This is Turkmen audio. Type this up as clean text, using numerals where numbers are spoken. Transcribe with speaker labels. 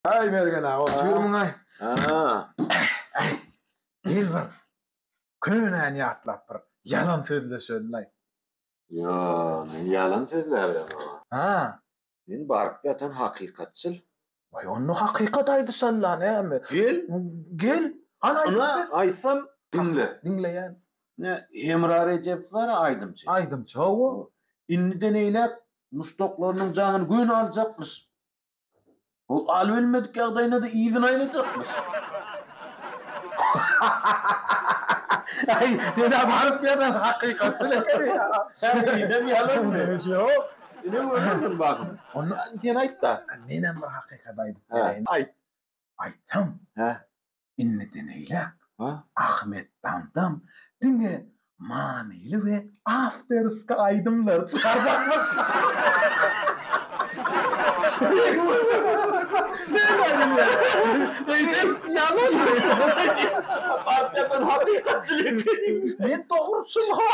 Speaker 1: Aý Mergen aga otyrmyňaý?
Speaker 2: Ha.
Speaker 1: Aý, gel bir könäni ýatlap bir ýalan sözleşelilaý.
Speaker 2: Ýo, men ýalan sözläberemok.
Speaker 1: Ha.
Speaker 2: Men baryp ýatan hakykatçyl.
Speaker 1: Waý, onda hakykat aýdyşalyla näme?
Speaker 2: Gel.
Speaker 1: Gel. Hany aýdyp
Speaker 2: Ynha,
Speaker 1: ber.
Speaker 2: aýtsam, diňle.
Speaker 1: Diňleýän.
Speaker 2: Ine, Hemra Rejepow bar-a aýdymçy.
Speaker 1: Aýdymçy, hawa.
Speaker 2: Indiden eýläk muşdaklarynyň jaňyny göni aljakmyş. Bu alybilmedik ýagdaýynda-da yzyna aýlajakmyş.
Speaker 1: Aý, sen-ä baryp ýatan hakykatçyl ekeniň.
Speaker 2: Menem ýalanmy?
Speaker 1: Ýok.
Speaker 2: Ine görersiň bahym.
Speaker 1: Onda
Speaker 2: sen aýt-da.
Speaker 1: Menem bir hakykat aýdyp bereýin.
Speaker 2: Aýt.
Speaker 1: Aýtsam.
Speaker 2: Hä?
Speaker 1: Indiden eýläk Ahmet Damdam diňe manyly we awtorski aýdymlary çykarjakmyş. Men dogruçyl ha.